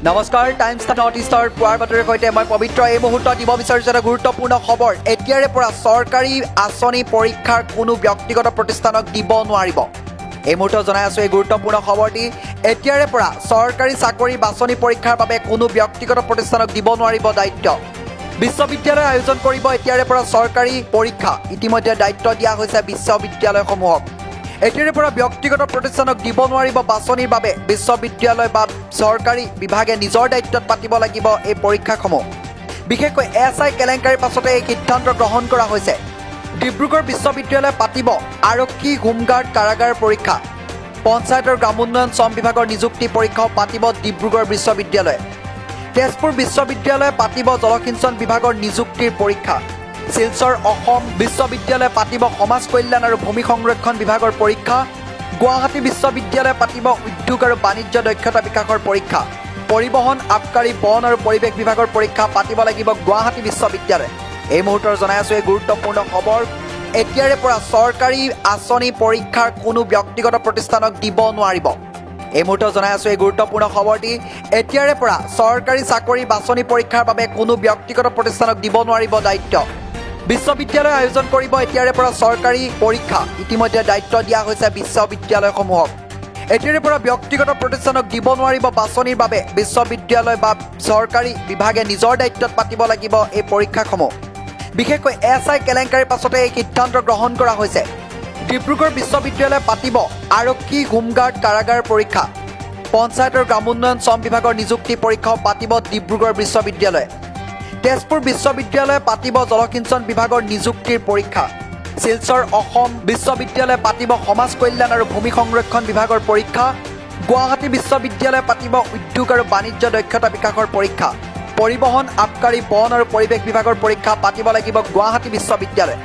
নমস্কাৰ, times north ইষ্টৰ পুৱাৰ বাতৰিৰ সৈতে মই পবিত্ৰ। এই মুহূৰ্তত দিব বিচাৰিছোঁ এটা গুৰুত্বপূৰ্ণ খবৰ। এতিয়াৰে পৰা চৰকাৰী আঁচনি পৰীক্ষাৰ কোনো ব্যক্তিগত প্ৰতিষ্ঠানক দিব নোৱাৰিব। এই মুহূৰ্তত জনাই আছোঁ এই গুৰুত্বপূৰ্ণ খবৰটি। এতিয়াৰে পৰা চৰকাৰী চাকৰি বাছনি পৰীক্ষাৰ বাবে কোনো ব্যক্তিগত প্ৰতিষ্ঠানক দিব নোৱাৰিব দায়িত্ব। বিশ্ববিদ্যালয়ে আয়োজন কৰিব এতিয়াৰে পৰা চৰকাৰী পৰীক্ষা। ইতিমধ্যে দায়িত্ব দিয়া হৈছে বিশ্ববিদ্যালয়সমূহক। এতিয়াৰে পৰা ব্যক্তিগত প্ৰতিষ্ঠানক দিব নোৱাৰিব বাছনিৰ বাবে। বিশ্ববিদ্যালয় বা চৰকাৰী বিভাগে নিজৰ দায়িত্বত পাতিব লাগিব এই পৰীক্ষাসমূহ। বিশেষকৈ এছ I কেলেংকাৰীৰ পাছতে এই সিদ্ধান্ত গ্ৰহণ কৰা হৈছে। ডিব্ৰুগড় বিশ্ববিদ্যালয়ে পাতিব আৰক্ষী, হোমগাৰ্ড, কাৰাগাৰ পৰীক্ষা। পঞ্চায়তৰ গ্ৰামোন্নয়ন, শ্ৰম বিভাগৰ নিযুক্তি পৰীক্ষাও পাতিব ডিব্ৰুগড় বিশ্ববিদ্যালয়ে। তেজপুৰ বিশ্ববিদ্যালয়ে পাতিব জলসিঞ্চন বিভাগৰ নিযুক্তিৰ পৰীক্ষা। শিলচৰ অসম বিশ্ববিদ্যালয়ে পাতিব সমাজ কল্যাণ আৰু ভূমি সংৰক্ষণ বিভাগৰ পৰীক্ষা। গুৱাহাটী বিশ্ববিদ্যালয়ে পাতিব উদ্যোগ আৰু বাণিজ্য দক্ষতা বিকাশৰ পৰীক্ষা। পৰিবহণ, আবকাৰী, বন আৰু পৰিৱেশ বিভাগৰ পৰীক্ষা পাতিব লাগিব গুৱাহাটী বিশ্ববিদ্যালয়ে। এই মুহূৰ্তত জনাই আছোঁ এই গুৰুত্বপূৰ্ণ খবৰ। এতিয়াৰে পৰা চৰকাৰী আঁচনি পৰীক্ষাৰ কোনো ব্যক্তিগত প্ৰতিষ্ঠানক দিব নোৱাৰিব। এই মুহূৰ্তত জনাই আছোঁ এই গুৰুত্বপূৰ্ণ খবৰটি। এতিয়াৰে পৰা চৰকাৰী চাকৰি বাছনি পৰীক্ষাৰ বাবে কোনো ব্যক্তিগত প্ৰতিষ্ঠানক দিব নোৱাৰিব দায়িত্ব। বিশ্ববিদ্যালয়ে আয়োজন কৰিব এতিয়াৰে পৰা চৰকাৰী পৰীক্ষা। ইতিমধ্যে দায়িত্ব দিয়া হৈছে বিশ্ববিদ্যালয়সমূহক। এতিয়াৰে পৰা ব্যক্তিগত প্ৰতিষ্ঠানক দিব নোৱাৰিব বাছনিৰ বাবে। বিশ্ববিদ্যালয় বা চৰকাৰী বিভাগে নিজৰ দায়িত্বত পাতিব লাগিব এই পৰীক্ষাসমূহ। বিশেষকৈ এছ I কেলেংকাৰীৰ পাছতে এই সিদ্ধান্ত গ্ৰহণ কৰা হৈছে। ডিব্ৰুগড় বিশ্ববিদ্যালয়ে পাতিব আৰক্ষী, হোমগাৰ্ড, কাৰাগাৰ পৰীক্ষা। পঞ্চায়তৰ গ্ৰামোন্নয়ন, শ্ৰম বিভাগৰ নিযুক্তি পৰীক্ষাও পাতিব ডিব্ৰুগড় বিশ্ববিদ্যালয়ে। তেজপুৰ বিশ্ববিদ্যালয়ে পাতিব জলসিঞ্চন বিভাগৰ নিযুক্তিৰ পৰীক্ষা। শিলচৰ অসম বিশ্ববিদ্যালয়ে পাতিব সমাজ কল্যাণ আৰু ভূমি সংৰক্ষণ বিভাগৰ পৰীক্ষা। গুৱাহাটী বিশ্ববিদ্যালয়ে পাতিব উদ্যোগ আৰু বাণিজ্য দক্ষতা বিকাশৰ পৰীক্ষা। পৰিবহণ, আবকাৰী, বন আৰু পৰিৱেশ বিভাগৰ পৰীক্ষা পাতিব লাগিব গুৱাহাটী বিশ্ববিদ্যালয়ে।